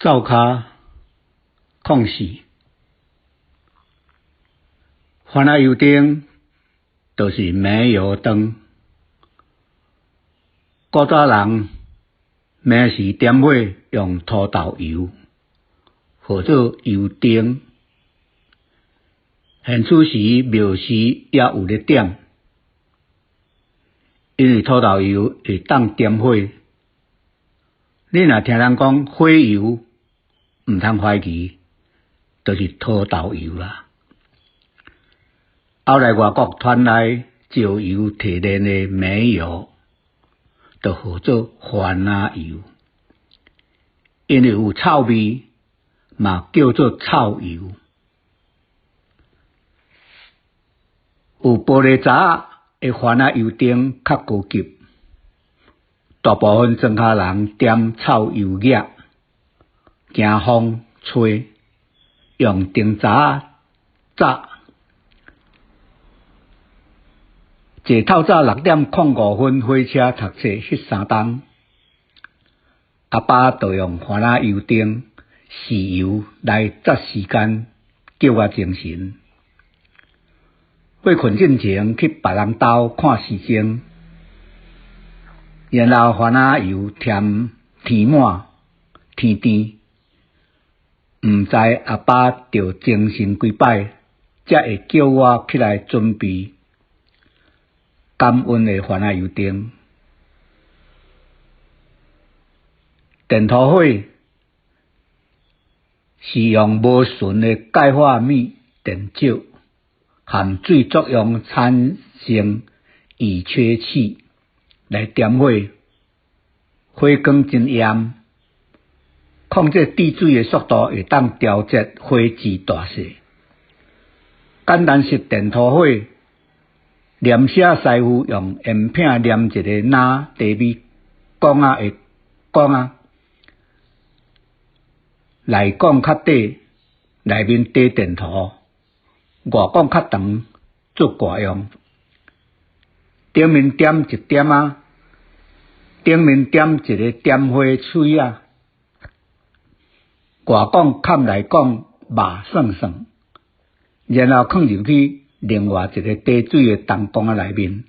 灶跤04，番仔油燈就是煤油燈。古早人暝時點火用塗豆油，號做油燈。現此時廟時猶有咧點，因為塗豆油會當點火。你若聽人講火油，毋通懷疑，就是塗豆油啦。後來外國傳來石油提煉的煤油，就號做番仔油，因為有臭味，嘛叫做臭油。有玻璃閘的番仔油燈較高級，大部分莊跤人點臭油額，驚風吹，用燈閘紮。坐透早6點05分火車讀冊彼三冬，阿爸就用番仔油燈豉油來紮時間，叫我精神。欲睏進前去別人兜看時鐘，然後番仔油添天滿天甜，毋知阿爸著精神幾擺，才會叫我起來準備感恩的番仔油燈。電塗火是用無純的鈣化鎂電石，含水作用產生乙炔氣來點火，火光真艷，控制滴水的速度會當調節火舌大細。簡單式電塗火，黏寫師傅用煙片黏一个藍茶米管仔的管仔，內管較短，內面底電塗；外管較長，做掛用。頂面點一點仔，頂面點一个點火錘仔，外管崁內管肉算算，然後囥入去另外一个滴水的銅管仔內面，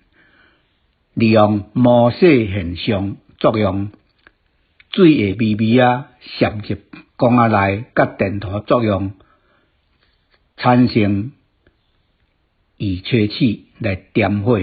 利用毛細現象作用，水會微微仔滲入管仔內，佮電塗作用，產生乙炔氣來點火。